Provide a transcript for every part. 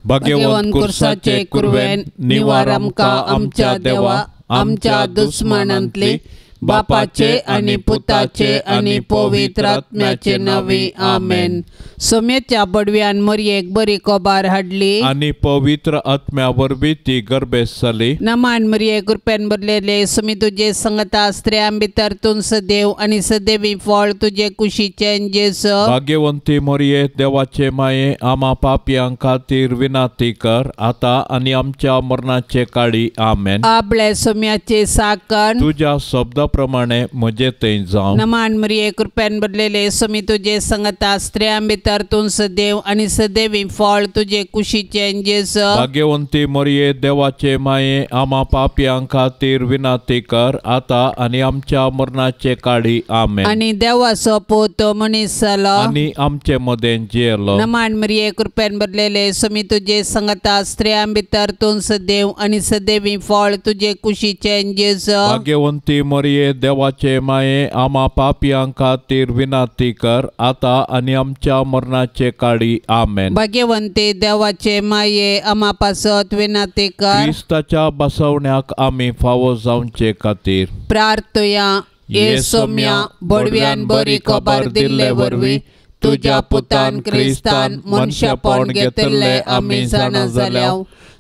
भाग्यवंत कुर्साचे कुरवेन निवार आमकां आमच्या देवा आमच्या दुस्मानांतली बापाचे आनी पुताचे आनी पवित्र आत्म्याचे नांवी आमेन. सोम्याच्या बडव्यान मरयेक बरी कोबार हाडली आनी पवित्र आत्म्या वरवीं ती गर्भेस्त जाली. नमान मरये कृपेन भरलेले सुमी तुजे संगता स्त्रियां भितर तूं सदैव आनी सदैवी फळ तुजे कुशीचें जेजू. भाग्यवंती मरये देवाचे माये आमा पापयां खातीर विनाती कर आतां आनी आमच्या मरणाचे काळी आमेन. आपले सोम्याचे साकण तुज्या शब्दा प्रमाणे म्हजे थंय जावं. नमान मरये कृपेन भरलेले सुमी तुजे संगता स्त्रियां भितर तूं सदैव आनी सदैवी फळ तुजे कुशीचें जेजू. भाग्यवंती मरये देवाचे माये आमा पापयां खातीर विनाती कर आतां आनी आमच्या मरणाचे काळी आमेन. आनी देवाचो पूत मनीस जालो आनी आमचे मदें जियेलो. नमान मरये कृपेन भरलेले सुमी तुजे संगता स्त्रियां भितर तूं सदैव आनी सदैवी फळ तुजे कुशीचें जेजू. भाग्यवंती मरये देवाचे माये आमा पापयां खातीर विनाती कर आतां आनी आमच्या मरणाचे काळी आमेन. भाग्यवंती देवाचे माये आमा पासत विनाती कर. क्रिस्ताच्या बसवण्याक आमी फावो जावचे खातीर प्रार्थया. ये सोम्या बडव्यान बरी खबर दिल्ले वरवीं तुज्या पुतान क्रिस्तान मनशापण घेतिल्ले आमी जाणा जाल्या.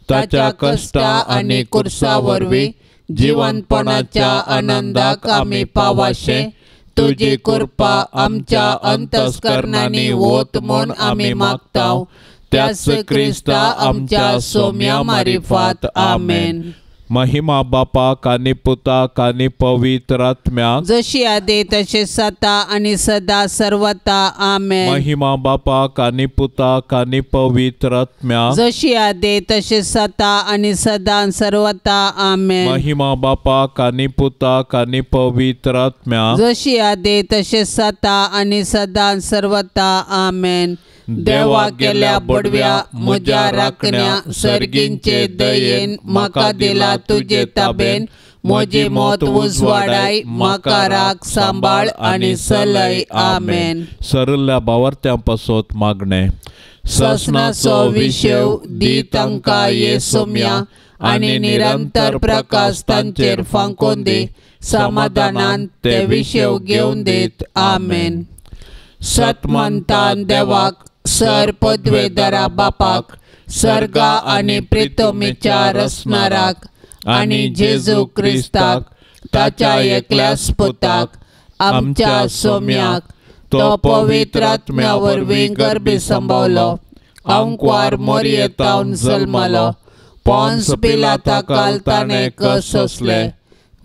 ताच्या कश्टा आनी कुर्सा वरवीं जिवनपणाच्या आनंदाक आमी पावाशे तुजी कृपा आमच्या अंतस्करणांनी वत म्हूण आमी मागता. त्याच क्रिस्ता आमच्या सोम्या मारिफात आमेन. महिमा बापाक आनी पुताक आनी पवित्र आत्म्याक जशी आदी तशी सता आनी सदा सर्वता आमेन. महिमा बापाक आनी पुताक आनी पवित्र आत्म्याक जशी आदी तशी सता आनी सदा सर्वता आमेन. महिमा बापाक आनी पुताक आनी पवित्र आत्म्याक जशी आदी तशी सता आनी सदा सर्वता आमेन. देवा केल्या बडव्या म्हज्या राखण्या सर्गींचे दयेन म्हाका दिला तुजे ताबेन. म्हजी मत उजवाडाय म्हाका राख सांबाळ आनी सलय आमेन. सरल्या बावर्त्यां पासत मागणें. ससनाचो विशेव दी तांकां ये सोम्या आनी निरंतर प्रकाश तांचेर फांकोन दी. समाधानान ते विशेव घेवन दीत आमेन. सतमंतान देवाक सर पदवेदारा बापाक सर्गा आनी प्रितोमीच्या रसणाराक आनी जेजू क्रिस्ताक ताच्या एकल्याच पुताक आमच्या सोम्याक तो पवित्र आत्म्या वरवीं गर्भी संभवलो. अंकवार मोरयेतावन जल्मलो. पोन्स पिलाता काल ताणें कस सोंसले.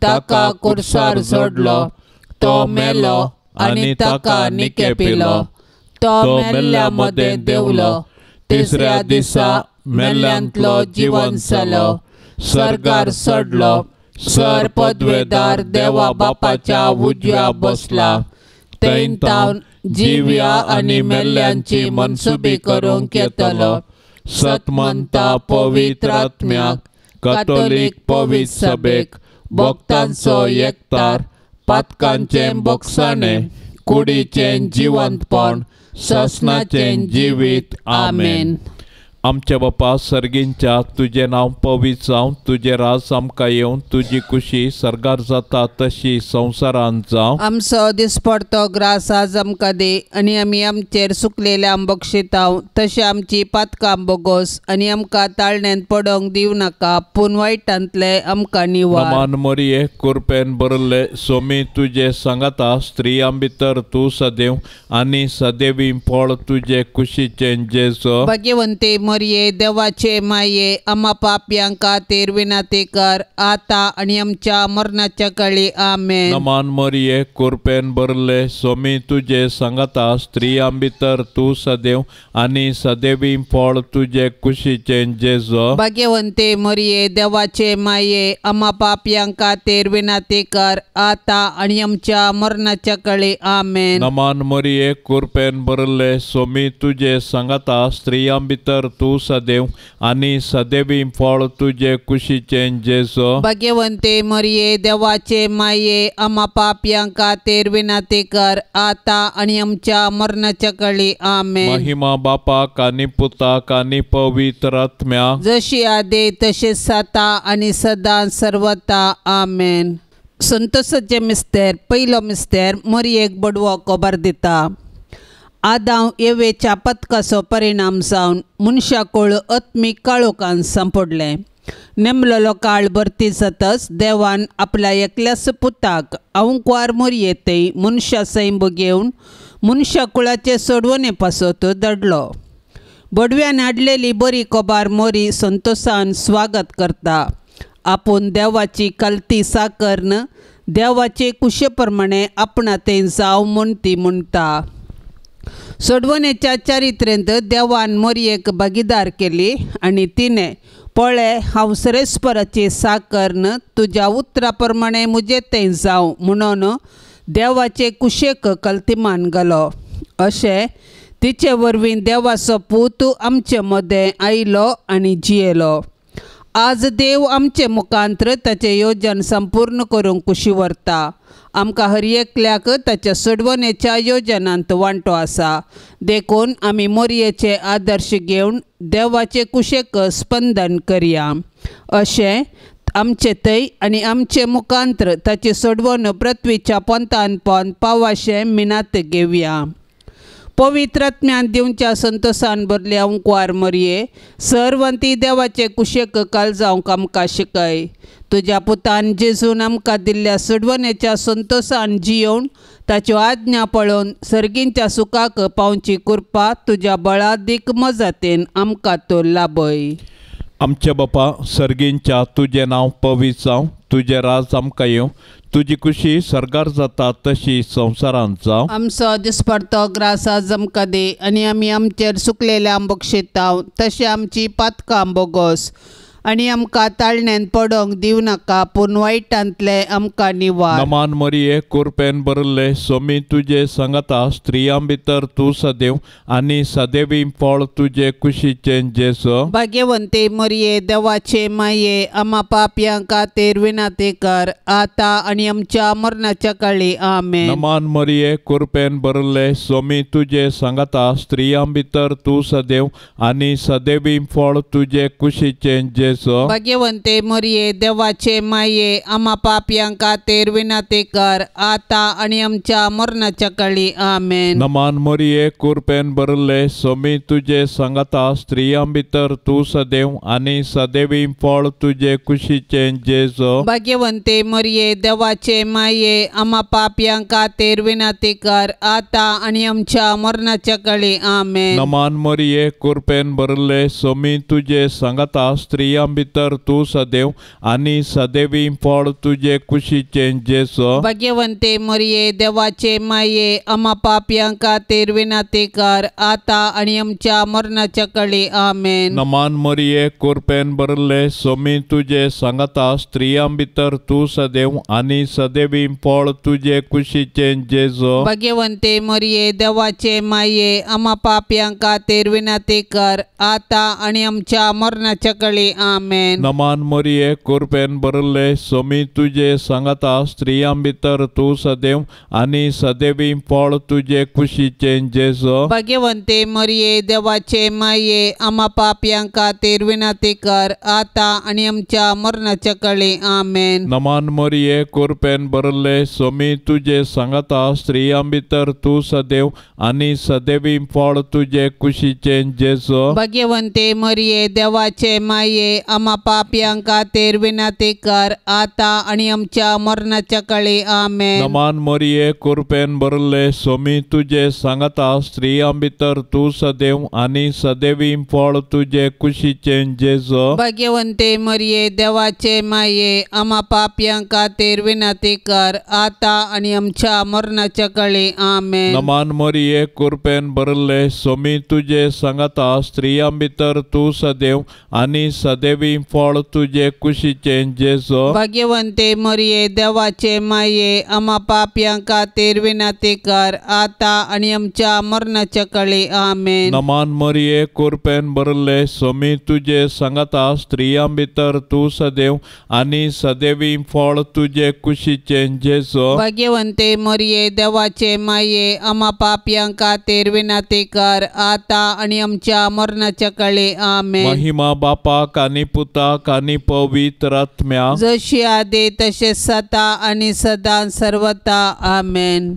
ताका कुर्सार जोडलो. तो मेलो आनी ताका निकेपिलो. तो मेल्ल्या मदें देंवलो. तिसऱ्या दिसा मेल्ल्यांतलो जिवन जालो. सर्गार चडलो. सर पदवेदार देवा बापाच्या उजव्या बसला. थंय तावन जिव्या आनी मेल्ल्यांची मनसुबी करूंक येतलो. सतमंता पवित्र आत्म्याक कॅथोलीक पवित्र सभेक भक्तांचो एकतार पातकांचें बोगसाणें कुडीचें जिवंतपण ससनाचें जिवीत आमेन. आमच्या बापा सर्गींच्या तुजें नांव पवित्र जावं, तुजें राज आमकां येवन, तुजी कुशी सर्गार जाता तशी संवसारांत जावं. आमचो दिसपडतो ग्रास आज आमकां दी आनी आमी आमचेर सुकलेल्या बक्षिताव तशें आमची पातकां बोगोस आनी आमकां ताळण्यांत पडोंक दिवं नाका पूण वायटांतले आमकां निवार. नमान मरिये कुरपेन भरले सोमी तुजे सांगाता स्त्रियां भितर तूं सदैव आनी सदैवी फळ तुजे कुशीचें जेजू. भाग्यवंती मरिये देवाचे माये आमा पापयां खातीर विनाती कर आतां आनी आमच्या मरणाच्या काळी आमेन. नमान मरिये कुरपेन भरले सोमी तुजे सांगाता स्त्रियां भितर तूं सदैव आनी सदैवी फळ तुजे कुशीचें जेजू. भाग्यवंती मरिये देवाचे माये आमा पापयां खातीर विनाती कर आतां आनी आमच्या मरणाच्या काळी आमेन. नमान मरिये कुरपेन भरले सोमी तुजे सांगाता स्त्रियां भितर तूं सदैव आनी सदैवी फळ तुजे कुशीचें जेजू। भाग्यवंते मरिये देवाचे माये आमा पापयां खातीर विनंती कर आता आनी आमच्या मरणाच्या कळी। आमेन। महिमा बापाक आनी पुताक आनी पवित्र आत्म्याक, जशी आदी तशी सता आनी सदां सर्वता। आमेन। संतोषाचे मिस्तेर पयलो मिस्तेर मरियेक बडवो खबर दिता। आदांव येवेच्या पथकाचो परिणाम जावन मनशाकूळ आत्मीक काळोखान सांपडलें। नेमलेलो काळ भरती जातच देवान आपल्या एकल्याच पुताक अवंकवार मोरयेतय मनशा सैंब घेवन मनशाकुळाचे सोडवणे पासत धाडलो। बडव्यान हाडलेली बरी खबर मोरी संतोषान स्वागत करता। आपूण देवाची कलती साकर्न देवाचे कुशे प्रमाणे आपणा तें जावं म्हूण ती म्हणटा। सोडवणेच्या चारित्रेंत देवान मोरयेक भागीदार केली आनी तिणें पळय हांव सरेस्पराची साकर्न तुज्या उतरा प्रमाणे म्हजें तें जावं म्हणून देवाचे कुशेक कलतीमान घालो। अशें तिचे वरवीं देवाचो पूत आमचे मदें आयलो आनी जियेलो। आज देव आमचे मुखांत्र ताचें योजन संपूर्ण करूंक कुशी व्हरता। आमकां हर एकल्याक ताच्या सोडवणेच्या योजनांत वांटो आसा, देखून आमी मोरयेचे आदर्श घेवन देवाचे कुशेक स्पंदन करया। अशें आमचे थंय आनी आमचे मुखांत्र ताची सोडवण पृथ्वीच्या पोंतान पोंत पावाशें मिनात घेवया। पवित्र आत्म्यान दिवच्या संतोषान भरल्या अंकवार मरये सर्वंती देवाचे कुशेक काल जावंक आमकां शिकय। तुज्या पुतान जेजून आमकां दिल्ल्या सोडवणेच्या संतोषान जियोवन ताच्यो आज्ञा पळोवन सर्गींच्या सुखाक पावची कृपा तुज्या बळादीक मजतीन आमकां तो लाभय। आमच्या बापा सर्गींच्या तुजें नांव पवित्र जावं, तुजें राज आमकां येवं, तुजी कुशी सर्गार जाता तशी संवसारांत जावं। आमचो दिसपडतो ग्रास आज आमकां दी आनी आमी आमचेर सुकलेल्या बक्षिताव तशें आमची पातकां बोगोस आनी आमकां ताळण्यान पडोंक दिवं नाका पूण वायटांतले आमकां निवार। नमान मरिये कुरपेन भरले सोमी तुजे सांगाता, स्त्रियां भितर तूं सदैव आनी सदैवी फळ तुजे कुशीचें जेजू। भाग्यवंते मरिये देवाचे माये आमा पापयां खातीर विनंती कर आता आनी आमच्या मरणाच्या काळी। आमेन। नमान मरिये कुरपेन भरले सोमी तुजे सांगाता, स्त्रियां भितर तूं सदैव आनी सदैवी फळ तुजे कुशीचें जेजू। भाग्यवंते मरिये देवाचे माये आमा पापयां खातीर विनंती कर आता आनी आमच्या मरणाच्या काळी। आमेन। नमान मरिये कुरपेन भरले सोमी तुजे सांगाता, स्त्रियां भितर तूं सदैव आनी सदैवी फळ तुजे कुशीचें जेजू। भाग्यवंते मरिये देवाचे माये आमा पापयां खातीर विनंती कर आता आनी आमच्या मरणाच्या काळी। आमेन। नमान मरिये कुरपेन भरले सोमी तुजे सांगाता, स्त्रियां भितर तूं सदैव आनी सदैवी फळ तुजे कुशीचें जेजू। भाग्यवंते मरिये देवाचे माये आमा पापयां खातीर विनंती कर आता आनी आमच्या मरणाच्या काळी। आमेन। नमान मरिये कुरपेन भरले सोमी तुजे सांगाता, स्त्रियां भितर तूं सदैव आनी सदैवी फळ तुजे कुशीचें जेजू। भाग्यवंते मरिये देवाचे माये आमा पापयां खातीर विनंती कर आता आनी आमच्या मरणाच्या काळी। आमेन। नमान मरिये कुरपेन भरले सोमी तुजे सांगाता, स्त्रियां भितर तूं सदैव आनी सदैवी फळ तुजे कुशीचें जेजू। भाग्यवंते मरिये देवाचे माये आमा पापयां खातीर विनंती कर आता आनी आमच्या मरणाच्या काळी। आमेन। नमान मरिये कुरपेन भरले सोमी तुजे सांगाता, स्त्रियां भितर तूं सदैव आनी सदैवी फळ तुजे कुशीचें जेजू। भाग्यवंते मरिये देवाचे माये आमा पापयां खातीर विनंती कर आता आनी आमच्या मरणाच्या काळी। आमेन। नमान मरिये कुरपेन भरले सोमी तुजे सांगाता, स्त्रियां भितर तूं सदैव आनी सदैवी फळ तुजे कुशीचें जेजू। भाग्यवंते मरिये देवाचे माये आमा पापयां खातीर विनंती कर आता आनी आमच्या मरणाच्या काळी। आमेन। नमान मरिये कुरपेन भरले सोमी तुजे सांगाता, स्त्रियां भितर तूं सदैव आनी सदैव सदैवी फळ तुजे कुशीचें जेजू। भाग्यवंते मरिये देवाचे माये आमा पापयां खातीर विनंती कर आता आनी आमच्या मरणाच्या काळी आमेन। नमान मरिये कृपेन भरले स्वामी तुजे सांगाता स्त्रियां भितर तूं सदैव आनी सदैवी फळ तुजे कुशीचें जेजू। भाग्यवंते मरिये देवाचे माये आमा पापयां खातीर विनंती कर आता आनी आमच्या मरणाच्या काळी आमेन। महिमा बापाक आनी पुताक आनी पवित्र आत्म्याक जशी आदी तशें सदा आनी सदां सर्वता आमेन।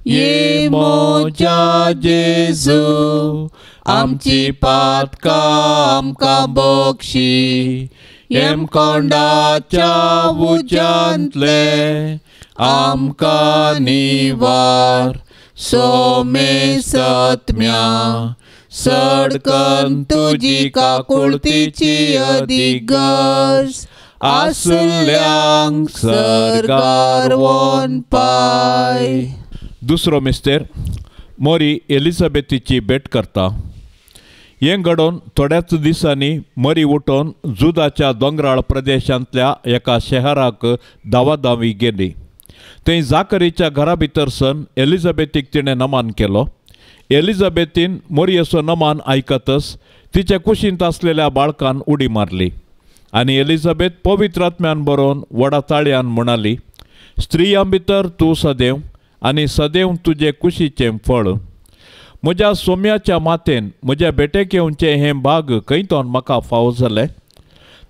ये म्हज्या जेजू आमची पातकां आमकां बक्षी यमकोंडाच्या उज्यांतले आमकां निवार सोमे सत्म्या सडकन तुजी काकुळतीची अदीक गरज आसल्यांक सरकार वोन पाय। दुसरो मिस्तेर मोरी एलिझाबेथीची भेट करता। हें घडोवन थोड्याच दिसांनी मरी उठोवन जुदाच्या दोंगराळ प्रदेशांतल्या एका शहराक धांवाधांवी गेली। थंय जाकरीच्या घरा भितर सन एलिझाबेथीक तिणें नमान केलो। एलिझाबेथीन मोरयेचो नमान आयकतच तिच्या कुशींत आसलेल्या बाळकान उडी मारली आनी एलिझाबेथ पवित्र आत्म्यान बरोवन व्हडा ताळयान म्हणाली, स्त्रियां भितर तूं सदैव आनी सदैव तुजे कुशीचें फळ। म्हज्या सोम्याच्या मातेन म्हज्या भेटेक येवचें हें भाग खंयतोन म्हाका फावो जालें।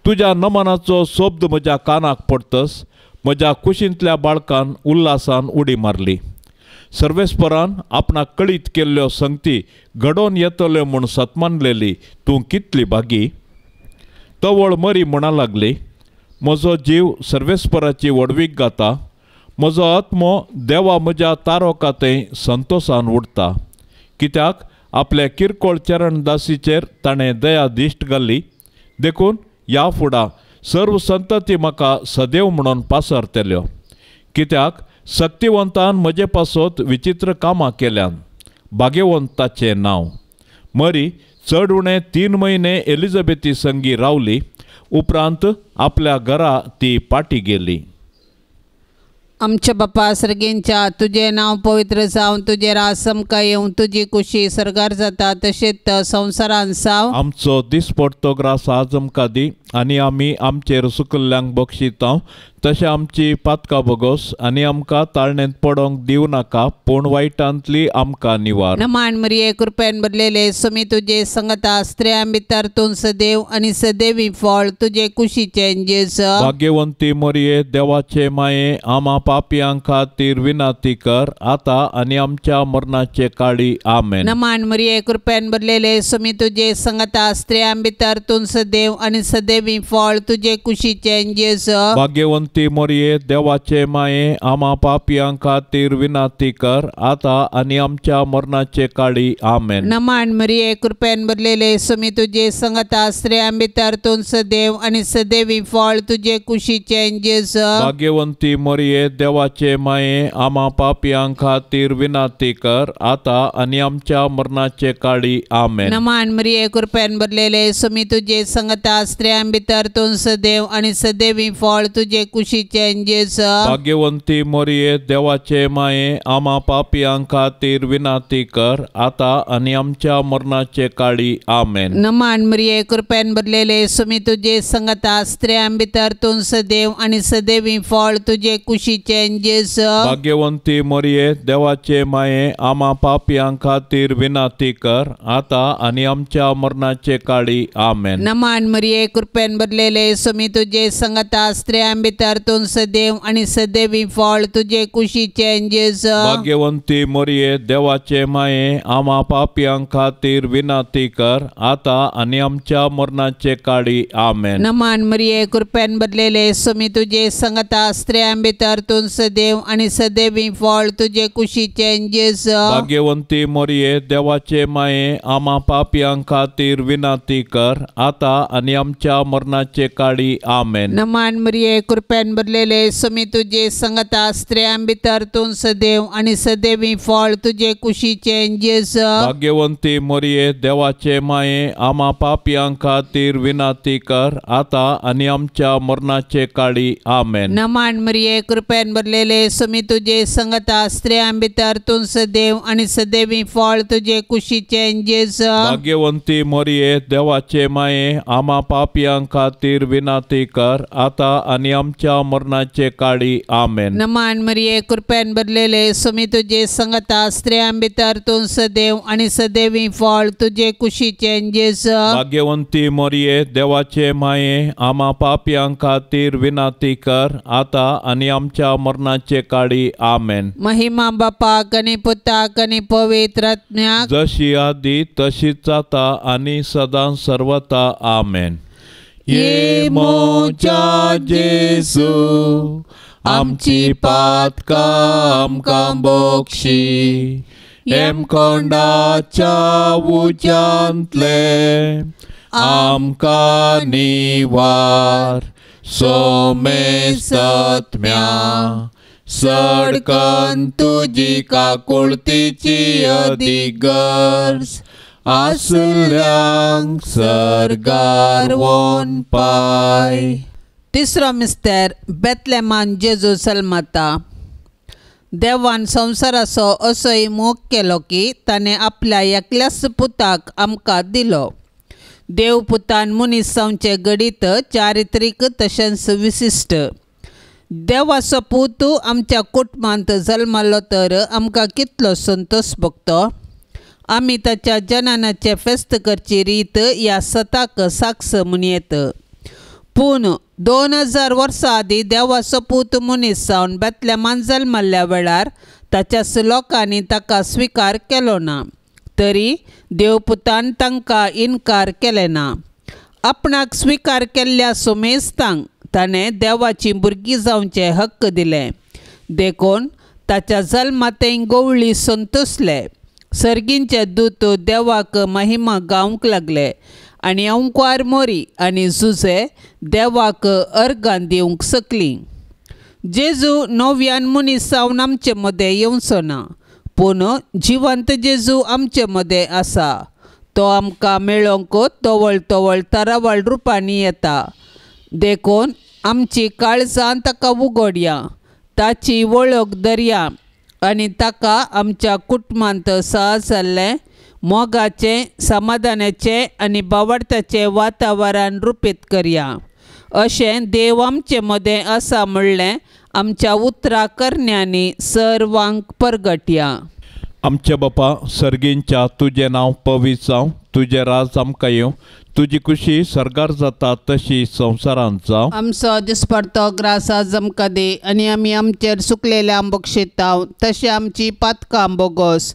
तुज्या नमनाचो शब्द म्हज्या कानाक पडतच म्हज्या कुशींतल्या बाळकान उल्हासान उडी मारली। सर्वेस्परान आपणाक कळीत केल्ल्यो संगती घडोवन येतल्यो म्हूण सतमानलेली तूं कितली भागी। तवळ मरी म्हणा लागली, म्हजो जीव सर्वेस्पराची व्हडवीक गाता, म्हजो आत्मो देवा म्हज्या तारोका थंय संतोसान उडटा, कित्याक आपल्या किरकोळ चरणदासीचेर ताणें दया दिश्ट घाली। देखून ह्या फुडां सर्व संतती म्हाका सदैव म्हणून पासरतल्यो, कित्याक शक्तिवंतान म्हजे पासत विचित्र कामां केल्यान। भाग्यवंताचें नांव। मरी चड उणें 3 म्हयने एलिझाबेथी संगी रावली। उपरांत आपल्या घरा ती पाटी गेली। आमच्या बापा सर्गींच्या तुजें नांव पवित्र जावं, तुजें राज समकां येवं, तुजी कुशी सर्गार जाता तशेंच संवसारान जावं। आमचो दिसपडतो ग्रास आज आमकां दी आनी आमी आमचेर सुकल्ल्यांक बक्षिता तशें आमची पातकां बोगोस आनी आमकां ताळणेंत पडोंक दिवं नाका, पूण वायटांतली आमकां निवार। नमान मरिये कृपेन भरलेले स्वामी तुजे संगता स्त्रियां भितर तूं सदैव आनी सदैवी फळ तुजे कुशीचें जेजू। भाग्यवंती मरिये देवाचे माये आमा पापयां खातीर विनंती कर आता आनी आमच्या मरणाचे काळी आमेन। नमान मरिये कृपेन भरलेले स्वामी तुजे संगता स्त्रियां भितर तूं सदैव आनी सदैवी फळ तुजे कुशीचें जेजू। भाग्यवंती मरिये देवाचे माये आमा पापयां खातीर विनंती कर आता आनी आमच्या मरणाचे काळी आमेन। नमान मरिये कृपेन भरलेले स्वामी तुजे संगता स्त्रियां भितर तूं सदैव आनी सदैवी फळ तुजे कुशीचें जेजू। भाग्यवंती मरिये देवाचे माये आमा पापयां खातीर विनंती कर आता आनी आमच्या मरणाचे काळी आमेन। नमान मरिये कृपेन भरलेले स्वामी तुजे संगता स्त्रियां भितर तूं सदैव आनी सदैवी फळ तुजे कुशीचें जेजू। भाग्यवंती मरिये देवाचे माये आमा पापयां खातीर विनंती कर आता आनी आमच्या मरणाचे काळी आमेन। नमान मरिये कृपेन भरलेले स्वामी तुजे संगता स्त्रियां भितर तूं सदैव आनी सदैवी फळ तुजे कुशीचें जेजू। भाग्यवंती मरिये देवाचे माये आमा पापयां खातीर विनंती कर आता आनी आमच्या मरणाचे काळी आमेन। नमान मरिये कृपेन भरलेले स्वामी तुजे संगता स्त्रियां भितर तूं सदैव आनी सदैवी फळ तुजे कुशीचें जेजू। भाग्यवंती मरिये देवाचे माये आमा पापयां खातीर विनंती कर आता आनी आमच्या मरणाचे काळी आमेन। नमान मरिये कृपेन भरलेले स्वामी तुजे संगता स्त्रियां भितर तूं तूं सदैव आनी सदैवी फळ तुजे कुशीचें जेजू. भाग्यवंती मोरये देवाचे माये आमा पापयां खातीर विनंती कर आतां आनी आमच्या मरणाचे काळी. आमेन. नमान मरिये कृपेन भरलेले स्वामी तुजे संगता स्त्रियां भितर तूं सदैव आनी सदैवी फळ तुजे कुशीचें जेजू. भाग्यवंती मोरये देवाचे माये आमा पापयां खातीर विनंती कर आतां आनी आमच्या मरणाचे काळी. आमेन. नमान मरिये कृपेन भरलेले स्वामी तुजे संगता स्त्रियां भितर तूं सदैव आनी सदैवी फळ तुजे कुशीचें जेजू. भाग्यवंती मोरये देवाचे माये आमा पापयां खातीर विनंती कर आतां आनी आमच्या मरणाचे काळी. आमेन. नमान मरिये कृपेन भरलेले स्वामी तुजे संगता स्त्रियां भितर तूं सदैव आनी सदैवी फळ तुजे कुशीचें जेजू. भाग्यवंती मोरये देवाचे माये आमा पापयां खातीर विनंती कर आतां आनी आमच्या मरणाचे काळी. आमेन. महिमा बापाक आनी पुताक आनी पवित्र आत्म्याक, जशी आदी तशीच आता आनी सदां सर्वता. आमेन. ये मोजा जेजू आमची पातकां आमकां बोक्षी हेमकोंडाच्या उज्यांतले आमकां निवार सोमेसत्म्या सडकन तुजी काकुळतीची अधिगर्ज आसल्यांक सर्गार वोन पाय. तिसरो मिस्तेर बेतलेमान जेजू जल्मता. देवान संवसाराचो असोय मोग केलो की ताणें आपल्या एकल्याच पुताक आमकां दिलो. देव पुतान मनीस जावचें घडीत चारित्रीक तशेंच विशिश्ट. देवाचो पूत आमच्या कुटुंबांत जल्मलो तर आमकां कितलो संतोश भोगतो. आमी ताच्या जननाचें फेस्त करची रीत ह्या सताक साक्ष म्हणयेत. पूण 2000 वर्सां आदीं देवाचो पूत मनीस जावन बेतलेमान जल्मल्ल्या वेळार ताच्याच लोकांनी ताका स्विकार केलो ना, तरी देवपुतान तांकां इनकार केले ना. आपणाक स्विकार केल्ल्या सुमेस्तांक ताणें देवाची भुरगीं जावचें हक्क दिलें. देखून ताच्या जल्मातें गवळी संतोसले. सर्गींचे दूत देवाक महिमा गावंक लागले आनी अंकवार मोरी आनी जुजे देवाक अर्गां दिवंक शकलीं. जेजू नव्यान मनीस जावन आमचे मदें येवचो ना, पूण जिवंत जेजू आमचे मदें आसा. तो आमकां मेळोवंक तवळ तवळ तरावळ रुपांनी येता. देखून आमची काळजां ताका उगडया, ताची वळख धरया आनी ताका आमच्या कुटुंबांत सहज जाल्लें मोगाचें, समाधानाचें आनी बावडताचें वातावरण रुपीत करया. अशें देव आमचे मदें आसा म्हणलें आमच्या उतरा करण्यांनी सर्वांक परगटया. आमच्या बापा सर्गींच्या तुजें नांव पवित्र जावं, तुजें राज आमकां येवं, तुजी खुशी सर्गार जाता तशी संवसारांत जावं. आमचो दिसपडतो ग्रास आज आमकां दी आनी आमी आमचेर सुकलेल्या बक्षिताव तशें आमची पातकां बोगोस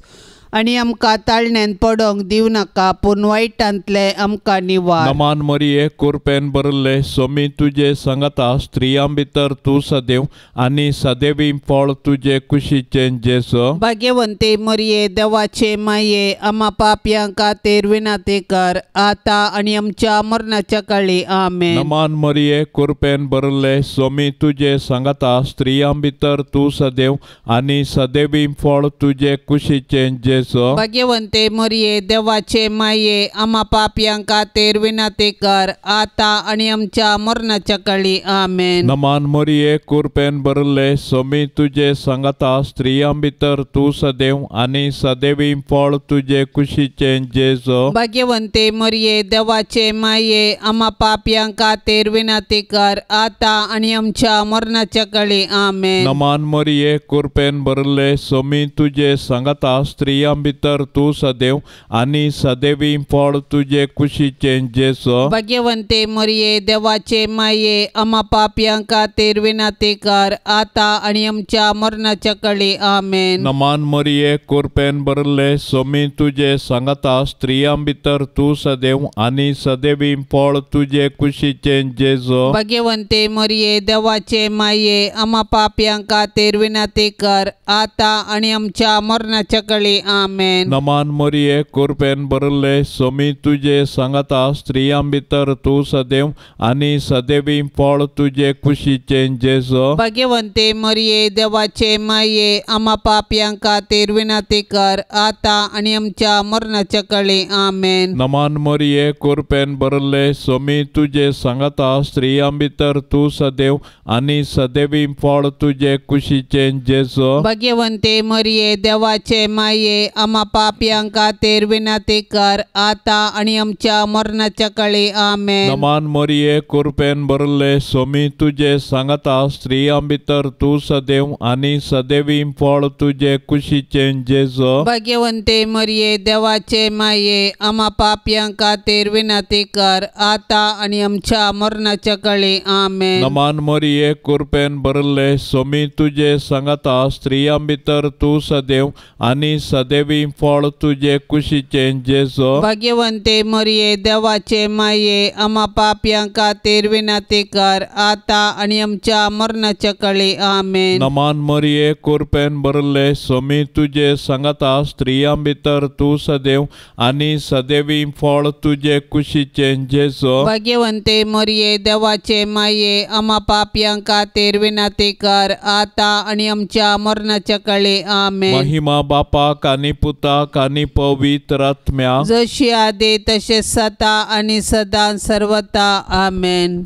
आनी आमकां ताळण्यान पडोंक दिवं नाका, पूण वायटांतले आमकां निवार. नमान मरिये कुरपेन भरिल्ले सोमी तुजे संगता स्त्रियां भितर तूं सदैव आनी सदैवी फळ तुजे कुशीचें जेजू. भाग्यवंती मरिये देवाचे माये आमा पापयां खातीर विनंती कर आतां आनी आमच्या मरणाच्या काळी. आमेन. नमान मरिये कुरपेन भरिल्ले सोमी तुजे संगता स्त्रियां भितर तूं सदैव आनी सदैवी फळ तुजे कुशीचें जेजू. भाग्यवंते मरिये देवाचे माये आमा पापयां खातीर विनंती कर आतां आनी आमच्या मरणाच्या काळी. आमेन. नमान मरिये कुरपेन भरिल्ले सोमी तुजे संगता स्त्रियां भितर तूं सदैव आनी सदैवी फळ तुजे कुशीचें जेजू. भाग्यवंते मरिये देवाचे माये आमा पापयां खातीर विनंती कर आतां आनी आमच्या मरणाच्या काळी. आमेन. नमान मरिये कुरपेन भरिल्ले सोमी तुजे संगता स्त्रियां स्त्रियां भितर तूं सदैव आनी सदैवी फळ तुजे कुशीचें जेजू। भाग्यवंते मरिये देवाचे माये आमा पापयां खातीर विनंती कर आता आनी आमच्या मरणाच्या कळी। आमेन। नमान मरिये कृपेन भरले स्वामी तुजे सांगाता स्त्रियां भितर तूं सदैव आनी सदैवी फळ तुजे कुशीचें जेजू। भाग्यवंते मरिये देवाचे माये आमा पापयां खातीर विनंती कर आता आनी आमच्या मरणाच्या कळी। आमेन। नमान मरिये कृपेन भरले स्वामी तुजे सांगाता स्त्रियां भितर तूं सदैव आनी सदैवी फळ तुजे कुशीचें जेजू। भाग्यवंते मरिये देवाचे माये आमा पापयां खातीर विनंती कर आता आनी आमच्या मरणाच्या कळी। आमेन। नमान मरिये कृपेन भरले स्वामी तुजे सांगाता स्त्रियां भितर तूं सदैव आनी सदैवी फळ तुजे कुशीचें जेजू। भाग्यवंते मरिये देवाचे माये आमा पापयां खातीर विनंती कर आता आनी आमच्या मरणाच्या कळी। आमेन। नमान मरिये कृपेन भरले स्वामी तुजे सांगाता स्त्रियां भितर तूं सदैव आनी सदैवी फळ तुजे कुशीचें जेजू। भाग्यवंते मरिये देवाचे माये आमा पापयां खातीर विनंती कर आता आनी आमच्या मरणाच्या कळी। आमेन। नमान मरिये कृपेन भरले स्वामी तुजे सांगाता स्त्रियां भितर तूं सदैव आनी सदैवी फळ तुजे कुशीचें जेजू। भाग्यवंते मरिये देवाचे माये आमा पापयां खातीर विनंती कर आता आनी आमच्या मरणाच्या कळी। आमेन। नमान मरिये कृपेन भरले स्वामी तुजे सांगाता स्त्रियां भितर तूं सदैव आनी सदैवी फळ तुजे कुशीचें जेजू। भाग्यवंते मरिये देवाचे माये आमा पापयां खातीर विनंती कर आता आनी आमच्या मरणाच्या कळी। आमेन। महिमा बापाक आनी पुताक आनी पवित्र आत्म्याक, जशी आदी तशें सदा आनी सदां सर्वता। आमेन।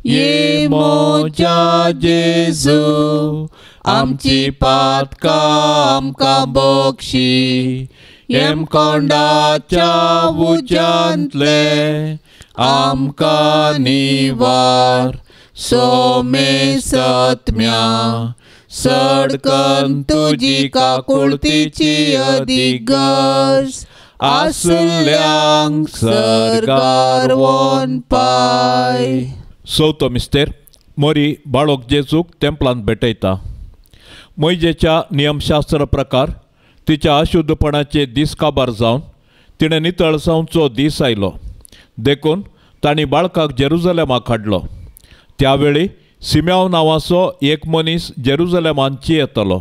ये म्हज्या जेजू आमची पातकां आमकां बक्षी, हेमकोंडाच्या उज्यांतले आमकां निवार, सोमे सत्म्या सडकन तुजी काकुळतीची अदीक गरज आसल्यांक सरकार वन पाय। चवथो मिस्तेर मोरी बाळोक जेजूक तेंपलांत भेटयता। मोयजेच्या नियमशास्त्र प्रकार तिच्या अशुद्धपणाचे दीस काबार जावन तिणें नितळ जावचो दीस आयलो, देखून तांणी बाळकाक जेरुजलेमाक हाडलो। त्यावेळी सिम्याव नांवाचो एक मनीस जेरुजलेमांत चियेतालो।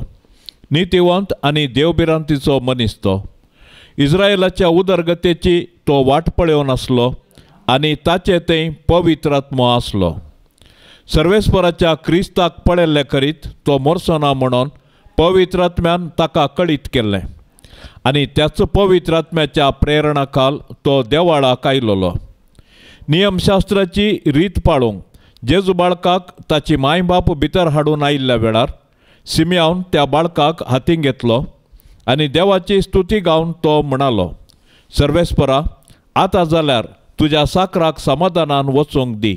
नितिवंत आनी देवभिरांतीचो मनीस तो। इस्रायलाच्या उदरगतेची तो वाट पळोवन आसलो आनी ताचे थंय पवित्र आत्मो आसलो। सर्वेस्पराच्या क्रिस्ताक पळयल्ले करीत तो मोरचो ना म्हणून पवित्र आत्म्यान ताका कळीत केल्लें आनी त्याच पवित्र आत्म्याच्या प्रेरणा खाल तो देवाळाक आयलोलो। नियमशास्त्राची रीत पाळूंक जेजू बाळकाक ताची माय बाप भितर हाडून आयिल्ल्या वेळार सिम्यावन त्या बाळकाक हातीन घेतलो आनी देवाची स्तुती गावन तो म्हणालो, सर्वेस्परा आतां जाल्यार तुज्या साकराक समाधानान वचूंक दी,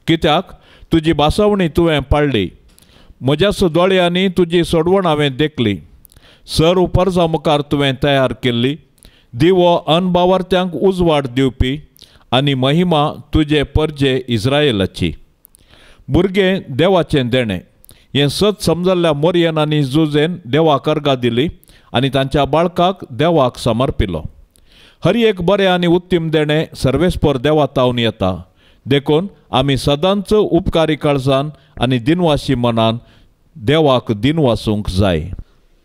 कित्याक तुजी भासवणी तुवें पाळ्ळी, म्हज्याच दोळ्यांनी तुजी सोडवण हांवें देखली, सर्व परजा मुखार तुवें तयार केल्ली दिवो अनबावार्थ्यांक उजवाड दिवपी आनी महिमा तुजे परजे इस्रायलाची। भुरगें देवाचें देणें हें सत समजल्ल्या मोरयेन आनी जुजेन देवाक अर्गां दिली आनी तांच्या बाळकाक देवाक समर्पिलो। हर एक बरें आनी उत्तम देणें सर्वेस्पर देवा तावन येता, देखून आमी सदांच उपकारी काळजान आनी दिनवाशी मनान देवाक दिनवासूंक जाय।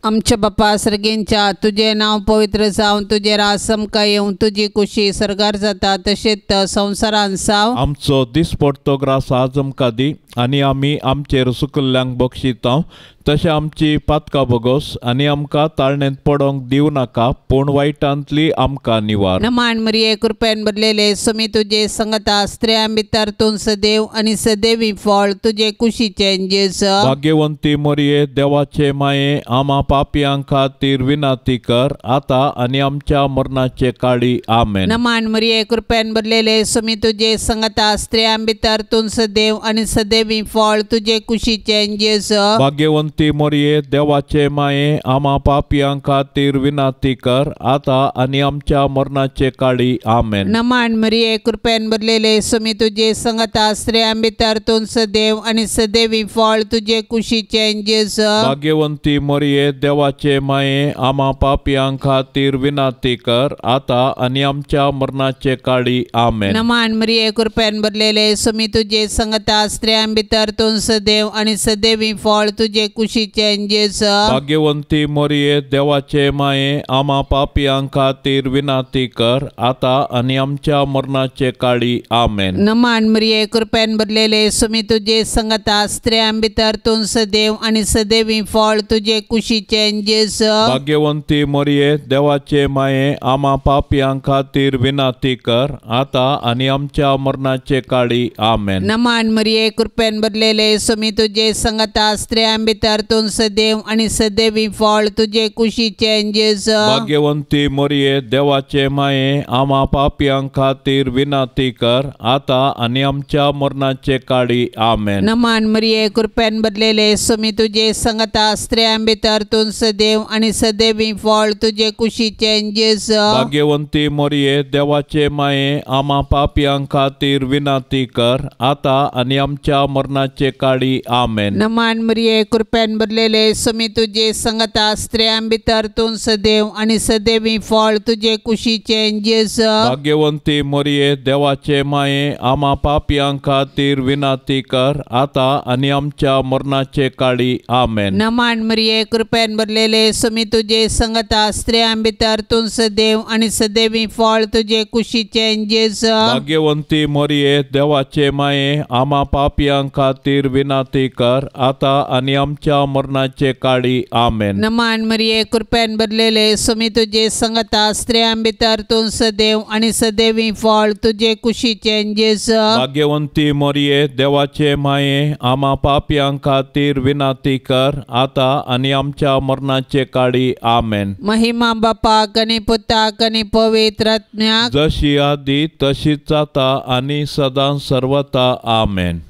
आमच्या बापा सर्गेंच्या तुजें नांव पवित्र जावं, तुजें राज आमकां येवं, तुजी कुशी सर्गार जाता तशेंच संवसारान जावं। आमचो दिसपडतो ग्रास आज आमकां दी आनी आमी आमचेर सुकल्ल्यांक बक्षिता तशें आमची पातकां भोगोस आनी आमकां ताळणेंत पडोंक दिवं नाका, पूण वायटांतली आमकां निवार। नमान मरिये कृपेन भरलेले स्वामी तुजे संगता, स्त्रियां भितर तूं सदैव आनी सदैवी फळ तुजे कुशीचें जेजू। भाग्यवंती मरिये देवाचे माये आमा पापयां खातीर विनंती कर आतां आनी आमच्या मरणाचे काळी। आमेन। नमान मरिये कृपेन भरलेले स्वामी तुजे संगता, स्त्रियां भितर तूं सदैव आनी सदैव सदैवी फळ तुजे कुशीचें जेजू. भाग्यवंती मोरये देवाचे माये आमा पापयां खातीर विनंती कर आता आनी आमच्या मरणाचे काळी. आमेन. नमन मरिये कृपेन भरलेले स्वामी तुजे संगता स्त्रियां भितर तूं सदैव आनी सदैवी फळ तुजे कुशीचें जेजू. भाग्यवंती मोरये देवाचे माये आमा पापयां खातीर विनंती कर आता आनी आमच्या मरणाचे काळी. आमेन. नमन मरिये कृपेन भरलेले स्वामी तुजे संगता स्त्रियां भितर तूं सदैव आनी सदैवी फळ तुजे कुशीचें जेजू. भाग्यवंती मोरये देवाचे माये आमा पापयां खातीर विनंती कर आता आनी आमच्या मरणाचे काळी. आमेन. नमन मरिये कृपेन भरलेले स्वामी तुजे संगता स्त्रियां भितर तूं सदैव आनी सदैवी फळ तुजे कुशीचें जेजू. भाग्यवंती मोरये देवाचे माये आमा पापयां खातीर विनंती कर आता आनी आमच्या मरणाचे काळी. आमेन. नमन मरिये कृपेन भरलेले स्वामी तुजे संगता स्त्रियां भितर तूं सदैव आनी सदैवी फळ तुजे कुशीचें जेजू. भाग्यवंती मोरये देवाचे माये आमा पापयां खातीर विनंती कर आता आनी आमच्या मरणाचे काळी. आमेन. नमन मरिये कृपेन भरलेले स्वामी तुजे संगता स्त्रियां भितर तूं सदैव आनी सदैवी फळ तुजे कुशीचें जेजू. भाग्यवंती मोरये देवाचे माये आमा पापयां खातीर विनंती कर आता आनी आमच्या मरणाचे काळी. आमेन. नमन मरिये कृपेन भरलेले स्वामी तुजे संगता स्त्रियां भितर तूं सदैव आनी सदैवी फळ तुजे कुशीचें जेजू. भाग्यवंती मोरये देवाचे माये आमा पापयां खातीर विनंती कर आता आनी आमच्या मरणाचे काळी. आमेन. नमन मरिये कृपेन भरलेले स्वामी तुजे संगता स्त्रियां भितर तूं सदैव आनी सदैवी फळ तुजे कुशीचें जेजू. भाग्यवंती मोरये देवाचे माये आमा पापयां खातीर विनंती कर आता आनी आमच्या मरणाचे काळी. आमेन. नमन मरिये कृपेन भरलेले स्वामी तुजे संगता स्त्रियां भितर तूं सदैव आनी सदैवी फळ तुजे कुशीचें जेजू. भाग्यवंती मोरये देवाचे माये आमा पापयां खातीर विनंती कर आता आनी आमच्या मरणाचे काळी. आमेन. महिमा बापाक आनी पुताक आनी पवित्र आत्म्याक, जशी आदी तशीच आता आनी सदां सर्वता. आमेन.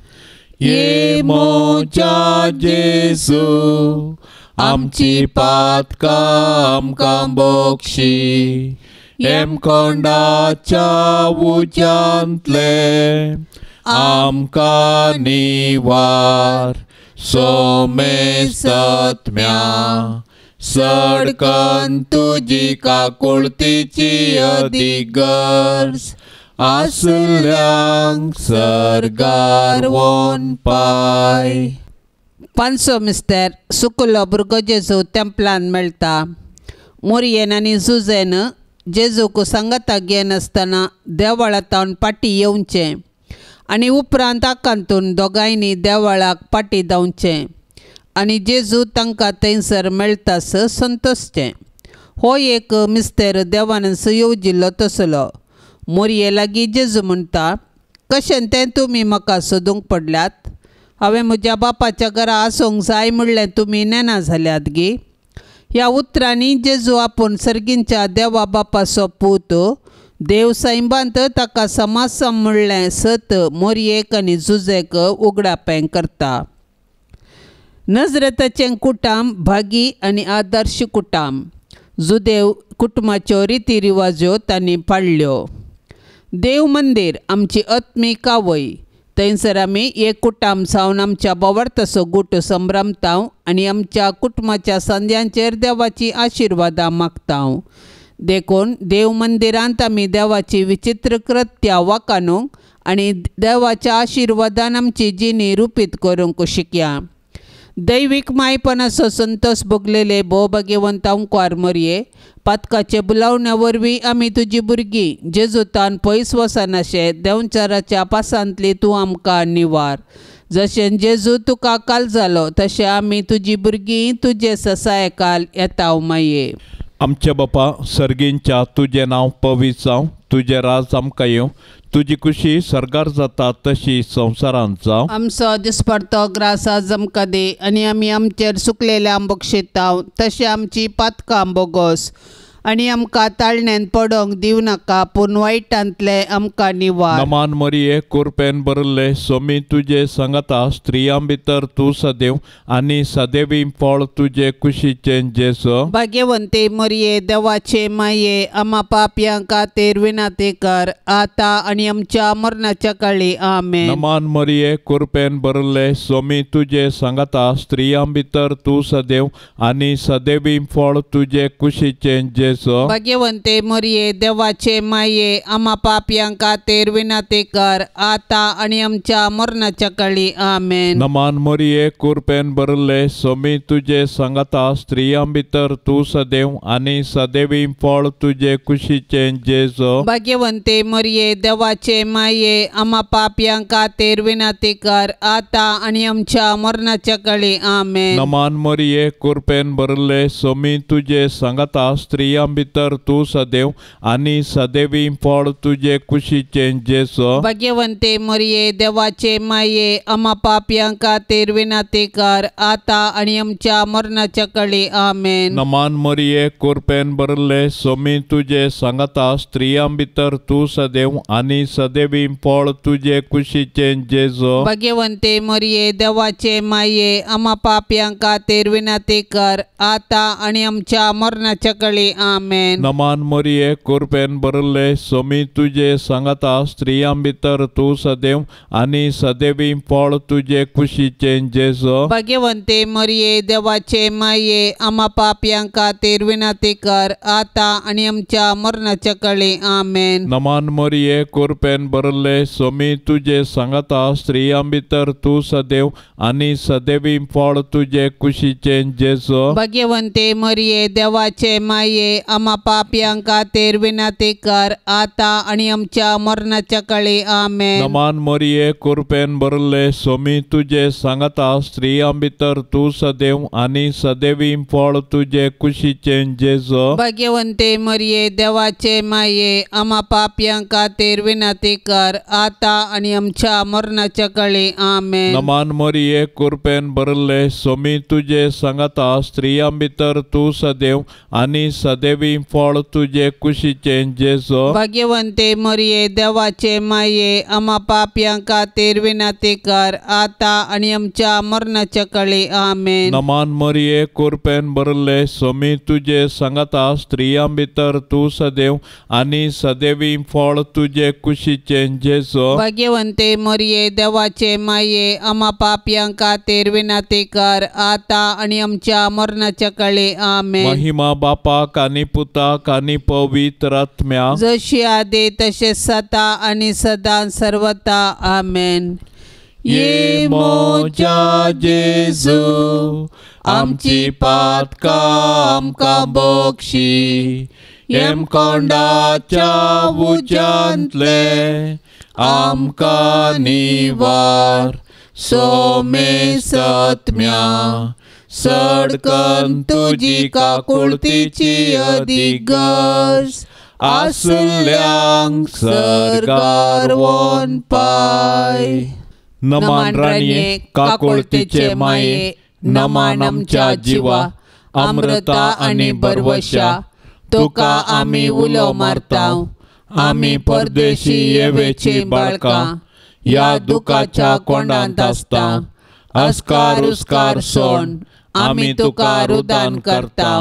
ये मोजा जेजू आमची पातकां आमकां बोक्षी, हेमकोंडाच्या उज्यांतले आमकां निवार, सोमेसत्म्या सडकन तुजी काकुळतीची अधिगर्ज आसल्यांक सर्गार वोन पाय. पांचसो मिस्तर सुकुलो भुरगो जेजू तेंपलान मेळटा. मोरयेन आनी जुजेन जेजूक सांगाता घेनासतना देवळांतावन पाटी येवचें आनी उपरांत आकांतून दोगांयनी देवळाक पाटी धांवचें आनी जेजू तांकां थंयसर मेळटास संतोशचें. हो एक मिस्तेर देवान येवजिल्लो तसलो. मोरये लागीं जेजू म्हणटा, कशें तें तुमी म्हाका सोदूंक पडल्यात? हांवें म्हज्या बापाच्या घरा आसूंक जाय म्हणलें तुमी नेना जाल्यात गी? ह्या उतरांनी जेजू आपूण सर्गींच्या देवा बापाचो पूत, देव सैंबांत ताका समासम म्हणलें सत मोरयेक आनी जुजेक उगडापें करता. नजरेताचें कुटाम भागी आनी आदर्श कुटाम. जुदेव कुटुंबाच्यो रिती रिवाज्यो तांणी पाळ्ळ्यो. देव मंदीर आमची आत्मीक आवय. थंयसर आमी एक कुटाम जावन आमच्या बोवार्थाचो गुट संभ्रमता आनी आमच्या कुटुंबाच्या संद्यांचेर देवाची आशिर्वादां मागता. देखून देव मंदिरांत आमी देवाची विचित्र कृत्या वाखाणूंक आनी देवाच्या आशिर्वादान आमची जिणी रुपीत करूंक शिकया. दैवीक मायपणाचो संतोष भोगलेले भोव भाग्यवंत अंकुर मोरये, पातकाचे बुलावण्या वरवीं आमी तुजी भुरगीं जेजूतान पयस वचनाशे देंवचाराच्या पासांतली तूं आमकां निवार. जशें जेजू तुका काल जालो तशें आमी तुजी भुरगीं तुजे ससायकाल येता माये. आमच्या बापा सर्गींच्या तुजें नांव पवित्र जावं, तुजें राज आमकां येवं, तुजी खुशी सर्गार जाता तशी संवसारांत जावं. आमचो दिसपडतो ग्रास आज आमकां दी आनी आमी आमचेर सुकलेल्या बक्षिताव तशें आमची पातकां बोगोस आनी आमकां ताळण्यान पडोंक दिवं नाका पूण वायटांतले आमकां निवार. नमान मरिये कुरपेन भरिल्ले सोमी तुजे सांगाता स्त्रियां भितर तूं सदैव आनी सदैवी फळ तुजे कुशीचें जेजू. भाग्यवंते मरिये देवाचे माये आमा पापयां खातीर विनंती कर आतां आनी आमच्या मरणाच्या काळी. आमेन. नमान मरिये कुरपेन भरिल्ले सोमी तुजे सांगाता स्त्रियां भितर तूं सदैव आनी सदैवी फळ तुजे कुशीचें जेजू. भाग्यवंते मरिये देवाचे माये आमा पापयां खातीर विनंती कर आतां आनी आमच्या मरणाच्या काळी. आमेन. नमान मरिये कुरपेन भरिल्ले सोमी तुजे सांगाता स्त्रियां भितर तूं सदैव आनी सदैवी फळ तुजे कुशीचें जेजू. भाग्यवंते मरिये देवाचे माये आमा पापयां खातीर विनंती कर आतां आनी आमच्या मरणाच्या काळी. आमेन. नमान मरिये कुरपेन भरिल्ले सोमी तुजे सांगाता स्त्रियां भितर तूं सदैव आनी सदैवी फळ तुजे कुशीचें जेजू. भाग्यवंते मरिये देवाचे माये आमा पापयां खातीर विनंती कर आतां आनी आमच्या मरणाच्या काळी. आमेन. नमान मरिये कुरपेन भरिल्ले सोमी तुजे सांगाता स्त्रियां भितर तूं सदैव आनी सदैवी फळ तुजे कुशीचें जेजू. भाग्यवंते मरिये देवाचे माये आमा पापयां खातीर विनंती कर आतां आनी आमच्या मरणाच्या काळी. आमेन. नमान मरिये कुरपेन भरिल्ले सोमी तुजे सांगाता स्त्रियां भितर तूं सदैव आनी सदैवी फळ तुजे कुशीचें जेजू. भाग्यवंते मरिये देवाचे माये आमा पापयां खातीर विनंती कर आतां आनी आमच्या मरणाच्या काळी. आमेन. नमान मरिये कुरपेन भरिल्ले सोमी तुजे सांगाता स्त्रियां भितर तूं सदैव आनी सदैवी फळ तुजे कुशीचें जेजू. भाग्यवंते मरिये देवाचे माये आमा पापयां खातीर विनंती कर आतां आनी आमच्या मरणाच्या काळी. आमेन. नमान मरिये कुरपेन भरिल्ले सोमी तुजे सांगाता स्त्रियां भितर तूं सदैव आनी सदैवी फळ तुजे कुशीचें जेजू. भाग्यवंते मरिये देवाचे माये आमा पापयां खातीर विनंती कर आतां आनी आमच्या मरणाच्या काळी. आमेन. नमान मरिये कुरपेन भरिल्ले सोमी तुजे सांगाता स्त्रियां भितर तूं सदैव आनी सदैवी फळ तुजे कुशीचें जेजू. भाग्यवंते मरिये देवाचे माये आमा पापयां खातीर विनंती कर आतां आनी आमच्या मरणाच्या काळी. आमेन. नमान मरिये कुरपेन भरिल्ले सोमी तुजे सांगाता स्त्रियां भितर तूं सदैव आनी सदैवी फळ तुजे कुशीचें जेजू. भाग्यवंते मरिये देवाचे माये आमा पापयां खातीर विनंती कर आतां आनी आमच्या मरणाच्या काळी. आमेन. महिमा बापाक आनी पुताक आनी पवित्र आत्म्याक, जशी आदी तशें सदा आनी सदां सर्वता. आमेन. ये म्हज्या जेजू आमची पातकां आमकां बक्षी येमकोंडाच्या उज्यांतले आमकां निवार सोमे सत्म्या सडकन तुजी काकुळतीची अदीक गरज आसल्यांक सर्गार वोन पाय. नमान राणये काकुळतीचे माये नमान आमच्या जिवा अमृता आनी बरवशा तुका आमी उलो मारता. आमी परदेशी येवेची बाळकां ह्या दुखाच्या कोंडांत आसता. अस्कार उस्कार सोण आमी तुका रुदान करता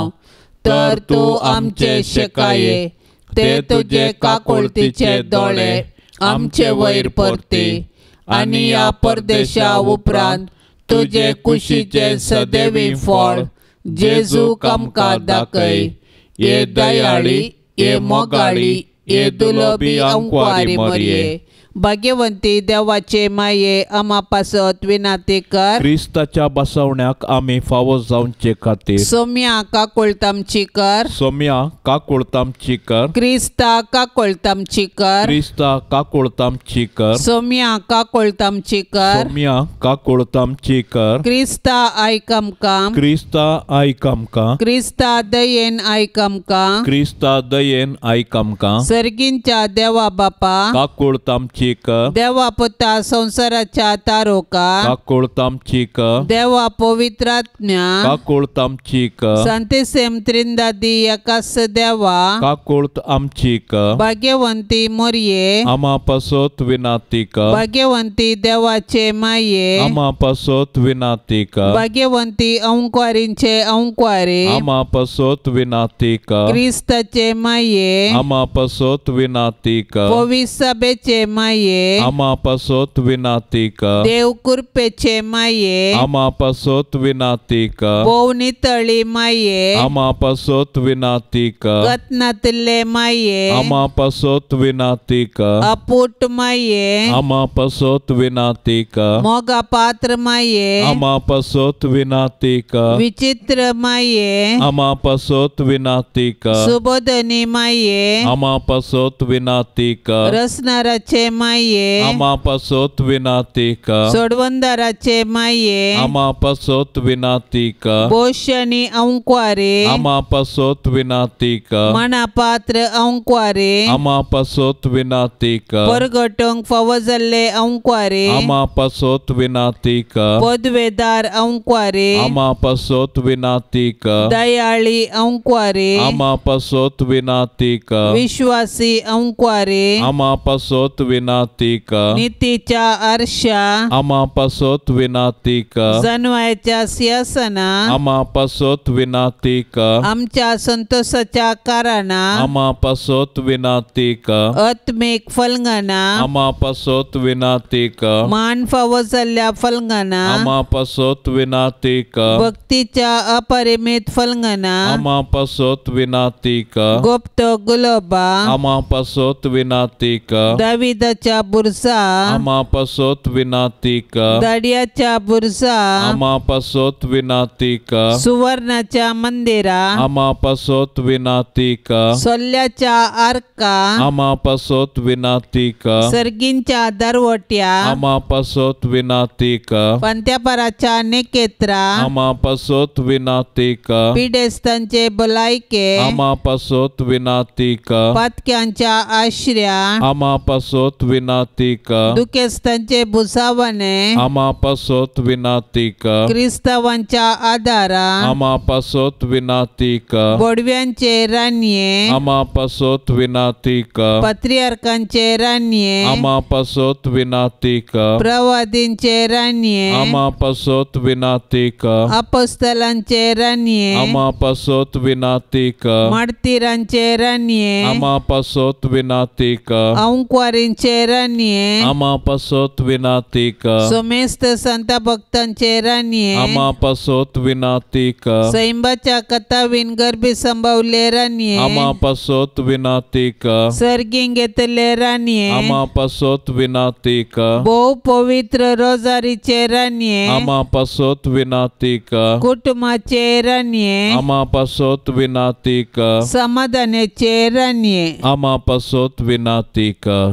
तर तूं आमचे शेकाये ते तुजे काकुळतीचे दोळे आमचे वयर परती आनी ह्या परदेशा उपरांत तुजे कुशीचे सदैवी फळ जेजू आमकां दाखय. ये दयाळी ये मोगाळी ये दुलबी अंकवारी मरिये भाग्यवंती देवाचे माये आमा पासत विनंती कर. क्रिस्ताच्या बसवण्याक आमी फावो जावचे खातीर सोम्या काकुळतामची कर. सोम्या काकुळतामची कर. क्रिस्ता काकुळतामची कर. क्रिस्ता काकुळतामची कर. सोम्या काकुळतामची कर. सोम्या काकुळतामची कर. क्रिस्ता आयक आमकां. क्रिस्ता आयक आमकां. क्रिस्ता दयेन आयक आमकां. क्रिस्ता दयेन आयक आमकां. सर्गींच्या देवा बापा काकुळतामची आमची कर। देवा पुता संवसाराच्या तारोका काकुळत आमची कर। देवा पवित्रात्म्या काकुळत आमची कर। संतिसेम त्रिंदादी एकास देवा काकुळत आमची कर। भाग्यवंती मोरये आमा पासत विनाती कर। भाग्यवंती देवाचे माये आमा पासत विनाती कर। भाग्यवंती अंकवारींचे अंकवारे आमा पासत विनाती कर। क्रिस्ताचे माये आमा पासत विनाती कर। पविसभेचे माये आमा पासत विनाती कर। देव कृपेचे माये आमा पासत विनाती कर। भोव नितळी माये आमा पासत विनाती कर। गतनातले माये आमा पासत विनाती कर। अपूट माये आमा पासत विनाती कर। मोगा पात्र माये आमा पासत विनाती कर। विचित्र माये आमा पासत विनाती कर। सुबोधनी माये आमा पासत विनाती कर। रसनाराचे माये आमा पासत विनाती कर। सोडवंदाराचे माये आमा पासत विनाती कर। पोषणी अंकवारे आमा पासत विनाती कर। मनापात्र अंकवारे आमा पासत विनाती कर। परगटूंक फावो जाल्ले अंकवारे आमा पासत विनाती कर। पदवेदार अंकवारे आमा पासत विनाती कर। दयाळी अंकवारे आमा पासत विनाती कर। विश्वासी अंकवारे आमा पासत विनाती कर। नीतीच्या आरशा आमा पासत विनाती कर। जनवायच्या सिंहासना आमा पासत विनाती कर। आमच्या संतोषाच्या कारणां आमा पासत विनाती कर। आत्मीक फलंगना आमा पासत विनाती कर। मान फावो जाल्ल्या फलंगना आमा पासत विनाती कर। भक्तीच्या अपरिमित फलंगना आमा पासत विनाती कर। गुप्त गुलोबा आमा पासत विनाती कर। दाविदाच्या बुरसा आमा पासत विनाती कर। दाडियाच्या बुरसा आमा पासत विनाती कर। सुवर्णाच्या मंदिरा आमा पासत विनाती कर। सोल्ल्याच्या आर्का आमा पासत विनाती कर। सर्गींच्या दरवट्या आमा पासत विनाती कर। पंत्यापराच्या नेकेत्रा आमा पासत विनाती कर। पिडेस्तांचे भलायके आमा पासत विनाती कर। पातक्यांच्या आश्र्या आमा पासत विनाती कर। दुखेस्तांचे भुसावणे आमा पासत विनाती कर। क्रिस्तावांच्या आदारा आमा पासत विनाती कर। बोडव्यांचे रानये आमा पासत विनाती कर। पत्रियार्कांचे रानये आमा पासत विनाती कर। प्रवादींचे रानये आमा पासत विनाती कर। अपोस्तलांचे रानये आमा पासत विनाती कर। मार्तीरांचे रानये आमा पासत विनाती कर। अंकवारींचे रानये आमा पासत विनाती कर। सोमेस्त संत भक्तांचे रानये आमा पासत विनाती कर। सैंबाच्या कथावीन गर्भी संभवले रानये आमा पासत विनाती कर। सर्गींग घेतले रानये आमा पासत विनाती कर। भोव पवित्र रोजारीचे रानये आमा पासत विनाती कर। कुटुंबाचे रानये आमा पासत विनाती कर। समाधानाचे रानये आमा पासत विनाती कर।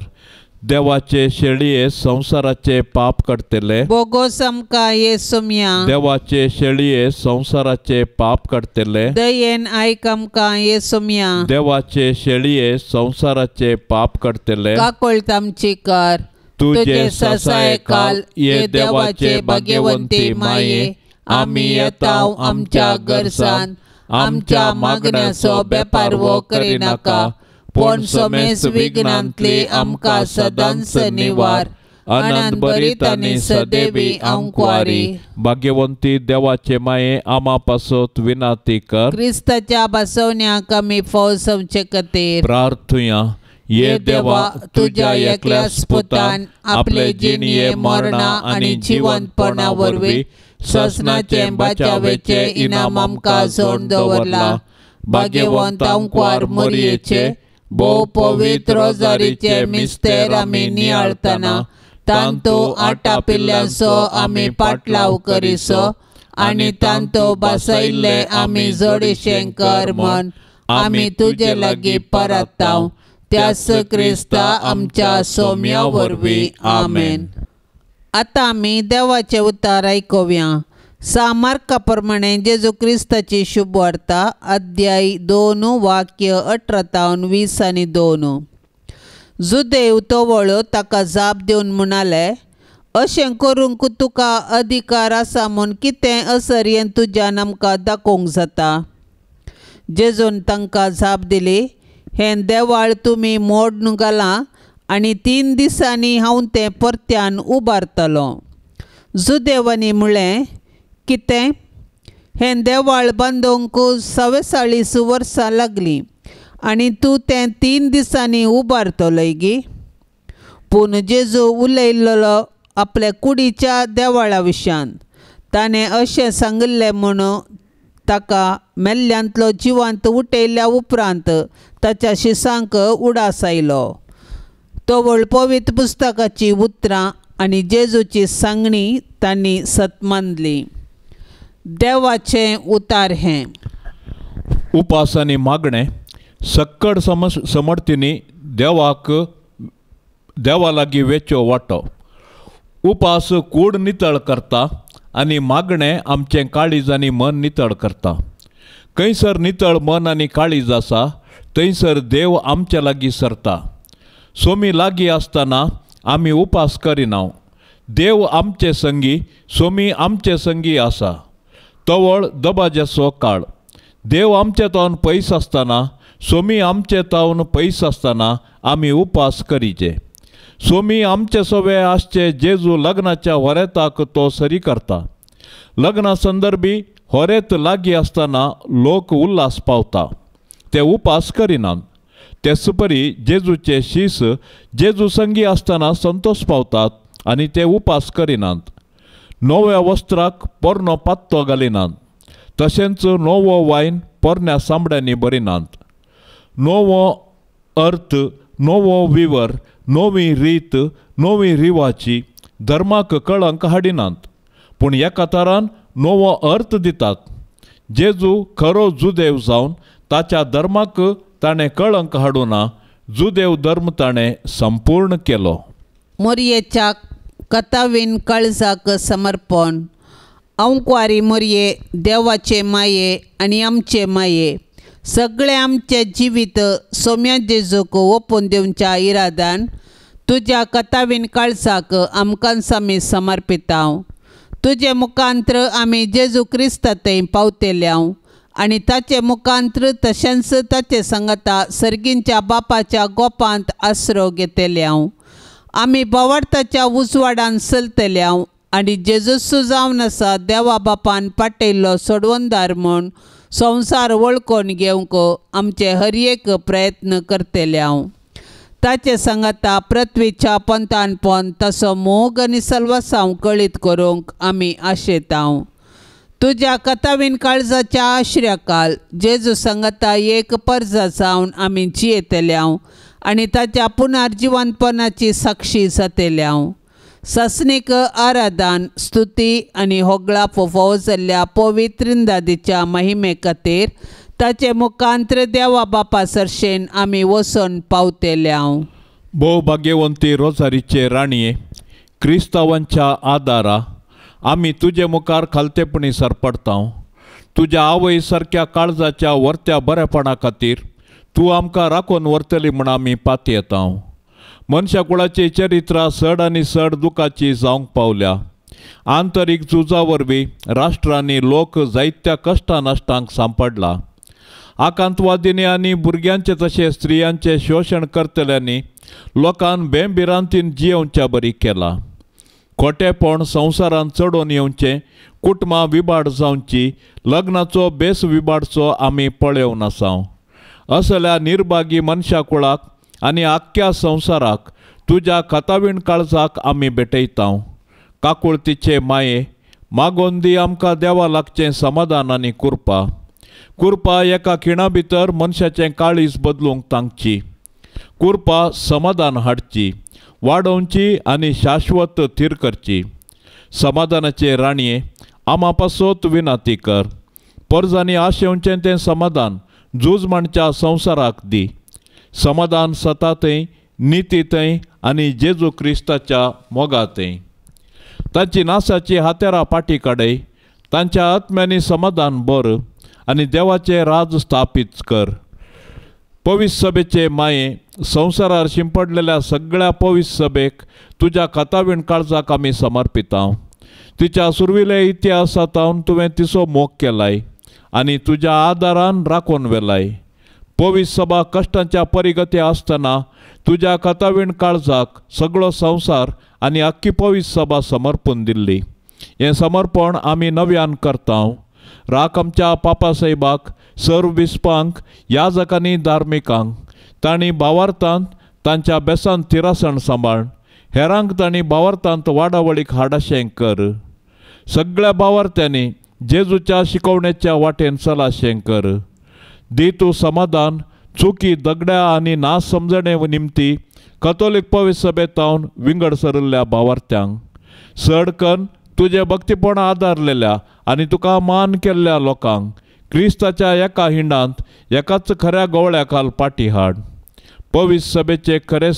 देवाचे शेळये संवसाराचे पाप काडटले बोगोस आमकां येसुम्या। देवाचे शेळये संवसाराचे पाप काडटले दयेन आयक आमकां येसुम्या। देवाचे शेळये संवसाराचे पाप काडटले काकोळत आमची कर। तुजे ससायकाल ये देवाचे भाग्यवंती माये आमी येता आमच्या गरसान आमच्या मागण्याचो बेपारवो करिनाका पूण समेस विघ्नांतली आमकां सदांच निवार। आनंद भरीत आनी सदैवी आंकवारी। भाग्यवंती देवाचे माये आमा पासत विनाती कर। क्रिस्ताच्या बसवण्याक आमी फौज संवचे खातीर प्रार्थुया। ये देवा तुज्या एकल्या पुतान आपले जिणये मरणा आनी जिवंतपणा वरवीं ससनाचे बचावेचे इनाम आमकां जोडून दवरला। भाग्यवंत आंकवार मोरयेचे भोव पवित्र रोजारीचे मिस्तेर आमी नियाळतना तांतो आटा पिल्ल्यांचो आमी पाटलाव करिसो आनी तांतो बसयल्ले आमी जोडीशें कर म्हण आमी तुजे लागीं परताव त्यास क्रिस्ता आमच्या सोम्या वरवीं आमेन। आतां आमी देवाचें उतार आयकुया। सामार्का प्रमाणे जेजू क्रिस्ताची शुभवार्ता अध्याय 2 वाक्य 18 तावन 20 आनी 2। जुदेव तवळ ताका जाप दिवन म्हणाले, अशें करूंक तुका अधिकार आसा म्हूण कितें असरयेन तुज्यान आमकां दाखोवंक जाता? जेजून तांकां जाप दिली, हें देवाळ तुमी मोडून घालां आनी 3 दिसांनी हांव तें परत्यान उबारतलो. जुदेवांनी म्हळें, कितें? हें देवाळ बांदूंक 44 वर्सां लागलीं आनी तूं तें 3 दिसांनी उबारतलोय गी? पूण जेजू उलयल्लो आपल्या कुडीच्या देवाळा विशयान. ताणें अशें सांगिल्लें म्हूण ताका मेल्ल्यांतलो जिवांत उठयल्या उपरांत ताच्या शिसांक उडास आयलो. तवळ पवित्र पुस्तकाची उतरां आनी जेजूची सांगणी तांणी सत मानली. देवाचें उतार हें. उपास आनी मागणें सक्कड समर्थींनी देवाक देवा लागीं वेच्यो वांटो. उपास कूड नितळ करता आनी मागणें आमचें काळीज आनी मन नितळ करता. खंयसर नितळ मन आनी काळीज आसा थंयसर देव आमचे लागीं सरता. सोमी लागीं आसतना आमी उपास करिना. देव आमचे संगी, सोमी आमचे संगी आसा. तवळ दबाज्याचो काळ. देव आमचे तावन पयस आसतना, सोमी आमचे तावन पयस आसतना आमी उपास करीचे. सोमी आमचे सवे आसचे जेजू लग्नाच्या होरेताक तो सरी करता. लग्ना संदर्भी होरेत लागीं आसतना लोक उल्हास पावता, ते उपास करिनात. तेच परी जेजूचे शीस जेजू संगी आसतना संतोष पावतात आनी ते उपास करिनात. नव्या वस्त्राक पोरणो पात्तो घालिनात, तशेंच नवो वायन पोरण्या सांबड्यांनी भरिनात. नवो अर्थ, नवो विवर, नवी रीत, नवी रिवाची धर्माक कळंक हाडिनात, पूण एका तरान नवो अर्थ दितात. जेजू खरो जुदेव जावन ताच्या धर्माक ताणें कळंक हाडुना. जुदेव धर्म ताणें संपूर्ण केलो. मोरयेच्या कथावीन काळजाक समर्पण. अंकुवारी मोरये, देवाचे माये आनी आमचे माये, सगळें आमचें जिवीत सोम्या जेजूक ओपून दिवच्या इरादान तुज्या कथावीन काळजाक आमकां आमी समर्पितां. तुजे मुखांत्र आमी जेजू क्रिस्ता थंय पावतेल्यांव आनी ताचे मुखांत्र तशेंच ताचे सांगाता सर्गींच्या बापाच्या गोपांत आसरो घेतल्यांव. आमी बोवार्थाच्या उजवाडान चलतल्यांव आनी जेजूस जावन आसा देवा बापान पाटयल्लो सोडवणदार म्हूण संवसार वळखून घेवंक आमचे हर एक प्रयत्न करतल्यांव. ताचे सांगाता पृथ्वीच्या पंथान पण तसो मोग आनी सल्वासांव कळीत करूंक आमी आशेतांव. तुज्या कथावीन काळजाच्या आश्र्याकाल जेजू सांगाता एक परजा जावन आमी जियेतल्यांव आनी ताच्या पुनर्जिवंतपणाची साक्षी जातल्यांव. सासणीक आराधन, स्तुती आनी होगळा फोफो जाल्ल्या पवित्र महिमे खातीर ताचे मुखांत्र देवा बापा सरशेन आमी वचून पावतेल्यांव. भोव भाग्यवंती रोजारीचे राणये, क्रिस्तांवांच्या आदारा आमी तुजे मुखार खालतेपणी सरपडतांव. तुज्या आवय सारक्या काळजाच्या वर्त्या बरेपणा खातीर तूं आमकां राखून व्हरतली म्हूण आमी पातयेतांव. मनशा कुळाची चरित्रां चड आनी चड दुखाची जावंक पावल्या. आंतरीक झुजा वरवीं राष्ट्रांनी लोक जायत्या कश्टां नाश्टांक सांपडला. आकांतवादींनी आनी भुरग्यांचे तशें स्त्रियांचें शोशण करतल्यांनी लोकान बेंभिरांतीन जियेवच्या बरी केला. खोटेपण संवसारांत चडोवन येवचें, कुटुंबां विबाड जावची, लग्नाचो बेस विबाडचो आमी पळोवन आसाव. असल्या निर्भागी मनशा कुळाक आनी आख्ख्या संवसाराक तुज्या खातावीण काळजाक आमी भेटयतांव. काकुळतीचे माये मागोन दी आमकां देवा लागचें समाधान आनी कुरपा. कुरपा एका खिणा भितर मनशाचें काळीज बदलूंक तांकची. कुरपा समाधान हाडची, वाडोवची आनी शाश्वत थीर करची. समाधानाचे राणये आमा पासत विनाती कर. परजांनी आशेवचें तें समाधान झूज मांडच्या संवसाराक दी. समाधान सता थंय, निती थंय आनी जेजू क्रिस्ताच्या मोगा थंय. तांची नासाची हातेरां फाटी काडय, तांच्या आत्म्यांनी समाधान बर आनी देवाचें राज स्थापीत कर. पवित्र सभेचे माये संवसारार शिंपडलेल्या सगळ्या पवित्र सभेक तुज्या कातावीण काळजाक आमी समर्पितांव. तिच्या सुरविले इतिहासांत तुवें तिचो मोग केलाय आनी तुज्या आदारान राखून व्हेलाय. पवित्र सभा कश्टांच्या परिगती आसतना तुज्या कातावीण काळजाक सगळो संवसार आनी आख्खी पवित्र सभा समर्पून दिल्ली. हें समर्पण आमी नव्यान करता. राख आमच्या पापा साहेबाक, सर्व बिस्पांक, याजकांनी, धार्मिकांक, तांणी भावार्थांत तांच्या बेसान थिरासण सांबाळ, हेरांक तांणी भावार्थांत वाडावळीक हाडाशें कर. सगळ्या भावार्थ्यांनी जेजूच्या शिकवणेच्या वाटेन चलाशें कर. दी तूं समाधान चुकी दगड्या आनी ना समजणे निमती कथोलीक पवित्र सभेतावन विंगड सरिल्ल्या भावार्थ्यांक, चड कन्न तुजें भक्तीपण आदारलेल्या आनी तुका मान केल्ल्या लोकांक क्रिस्ताच्या एका हिंडांत एकाच खऱ्या गवळ्या खाल पाटी हाड. पवित्र सभेचे खरें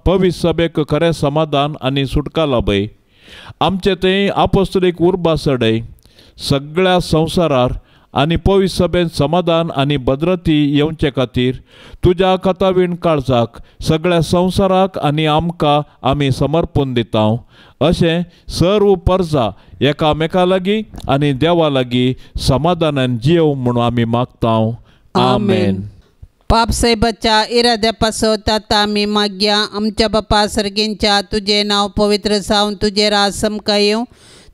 पवित्र सभेक खरें समाधान आनी सुटका लाभय. आमचे थंय आपोस्तलीक उर्बा सडय. सगळ्या संवसारार आनी पवित्र सभेन समाधान आनी भद्रती येवचे खातीर तुज्या कथावीण काळजाक सगळ्या संवसाराक आनी आमकां आमी समर्पून दिता. अशें सर्व परजा एकामेका लागीं आनी देवा लागीं समाधानान जियेव म्हणून आमी मागता. आमेन. पाप साहेबाच्या इराद्या पासत आतां आमी मागया. आमच्या बापा सर्गींच्या तुजें नांव पवित्र जावन तुजें राज आमकां येवं,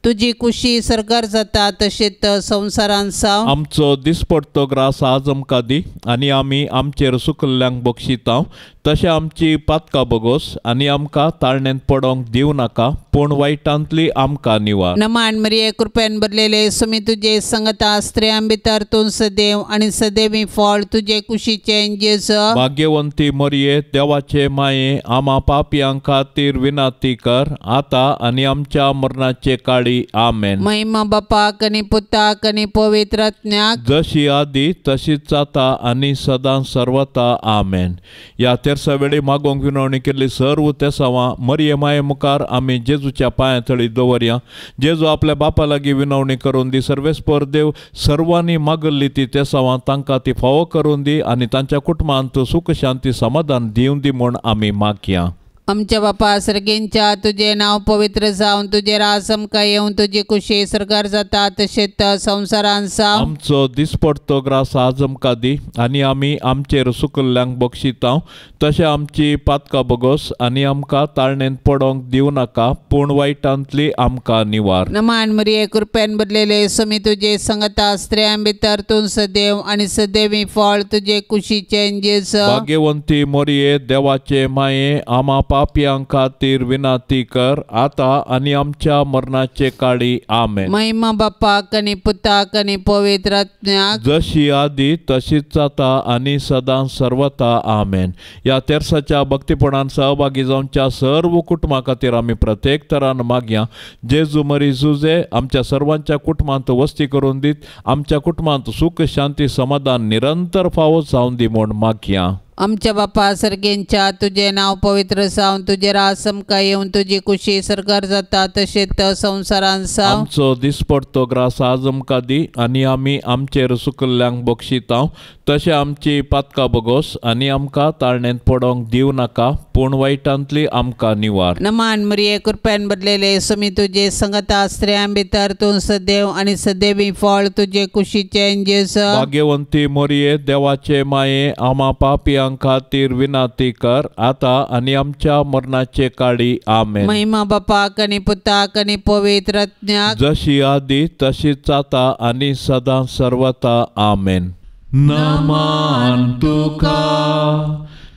तुजी कुशी सरकार जाता तशेंच संवसारान जावं. आमचो दिसपडतो ग्रास आज आमकां दी आनी आमी आमचेर सुकल्ल्यांक बक्षितांव तशें आमची पातकां बगोस आनी आमकां ताळणेंत पडोंक दिवं नाका, पूण वायटांतली आमकां निवार. नमान मरिये, कृपेन भरलेले, सुमी तुजे संगता, स्त्रियां भितर तूं सदैव आनी सदैवी फळ तुजे कुशीचें जेजू. भाग्यवंती मरिये, देवाचे माये, आमा पापयां खातीर विनंती कर आतां आनी आमच्या मरणाचे काळी. आमेन. महिमा बापाक आनी पुताक आनी पवित्र आत्म्याक, जशी आदी तशीच जाता आनी सदां सर्वता. आमेन. ह्या तेरसा वेळी मागोवंक विनवणी केल्ली सर्व तेसावां मरिये माये मुखार आमी जेजूच्या पांया थळी दवरया. जेजू आपल्या बापा लागीं विनवणी करून दी. सर्वेस्पर देव सर्वांनी मागल्ली ती तेसावां तांकां ती फावो करून दी आनी तांच्या कुटुंबांत सुख शांती समाधान दिवं दी म्हूण आमी मागया. आमच्या बापा सर्गींच्या तुजें नांव पवित्र जावन तुजें राज आमकां येवं, तुजी कुशी सरकार जाता तशेंच संवसारान जावं. आमचो दिसपडतो ग्रास आज आमकां दी आनी आमी आमचेर सुकल्ल्यांक बक्षितांव तशें आमची पातकां बगोस आनी आमकां ताळणेंत पडोंक दिवं नाका, पूण वायटांतली आमकां निवार. नमान मरिये, कृपेन भरलेले, सुमी तुजे संगता, स्त्रियां भितर तूं सदैव आनी सदैवी फळ तुजे कुशीचें जेजू. भाग्यवंती मरिये, देवाचे माये, आमा पापयां खातीर विनंती कर आतां आनी आमच्या मरणाचे काळी. आमेन. महिमा बापाक आनी पुताक आनी पवित्र आत्म्याक, जशी आदी तशीच जाता आनी सदां सर्वता. आमेन. ह्या तेरसाच्या भक्तीपणान सहभागी जावच्या सर्व कुटुंबा खातीर आमी प्रत्येक तरान मागया. जेजू मरी जुजे आमच्या सर्वांच्या कुटुंबांत वस्ती करून दीत, आमच्या कुटुंबांत सुख शांती समाधान निरंतर फावो जावन दी म्हूण मागया. आमच्या बापा सर्गींच्या तुजें नांव पवित्र जावन तुजें राज आमकां येवं, तुजी कुशी सरकार जाता तशेंच संवसारान जावं. आमचो दिसपडतो ग्रास आज आमकां दी आनी आमी आमचेर सुकल्ल्यांक बक्षितांव तशें आमची पातकां बगोस आनी आमकां ताळणेंत पडोंक दिवं नाका, पूण वायटांतली आमकां निवार. नमान मरिये, कृपेन भरलेले, सुमी तुजे संगता, स्त्रियां भितर तूं सदैव आनी सदैवी फळ तुजे कुशीचें जेजू. भाग्यवंती मरिये, देवाचे माये, आमा पापयां खातीर विनंती कर आतां आनी आमच्या मरणाचे काळी. आमेन. महिमा बापाक आनी पुताक आनी पवित्र आत्म्याक, जशी आदी तशीच जाता आनी सदां सर्वता. आमेन. नमान तुका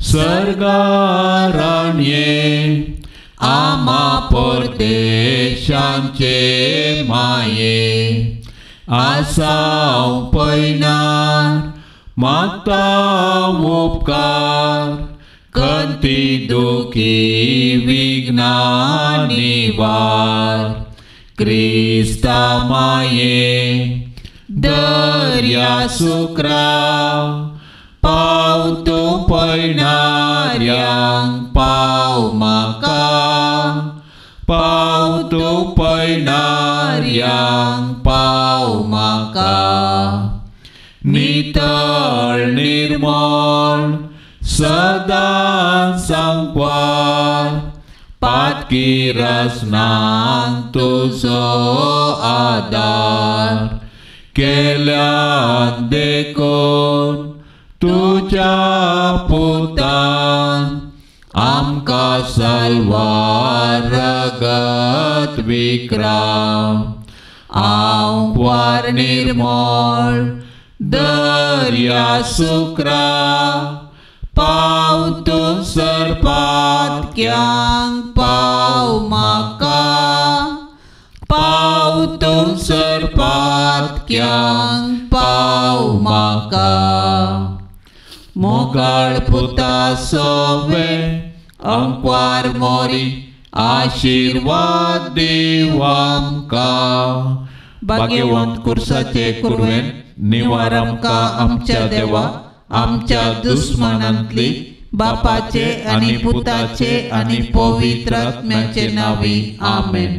सर्गाराणये, आमा परदेशांचे माये, आसाव पयनार माता उपकार, कंती दुखी विघ्ना निवार, क्रिस्ता माये दर्या सुक्रा, पाव तूं पयणाऱ्यांक पाव म्हाका, पाव तूं पयणाऱ्यांक पाव म्हाका. नितळ निर्मळ सदां सांकवार पातकी रसनांक तुजो आदार केल्यान देखून तुज्या पुतान आमकां साल्वार रगत विक्राम आंकवार निर्मळ दर्या सुक्रा पाव तूं सरपातक्यांक पाव म्हाका पाव तूं सरपातक्यांक पाव म्हाका मोगाळ पुता सोवे अंकवार मोरी आशिर्वाद दीव आमकां भाग्यवंत कुर्साचे कुरवेन निवार आमकां आमच्या देवा आमच्या दुस्मानांतली बापाचे आनी पुताचे आनी पवित्र आत्म्याचे नांवी आमेन.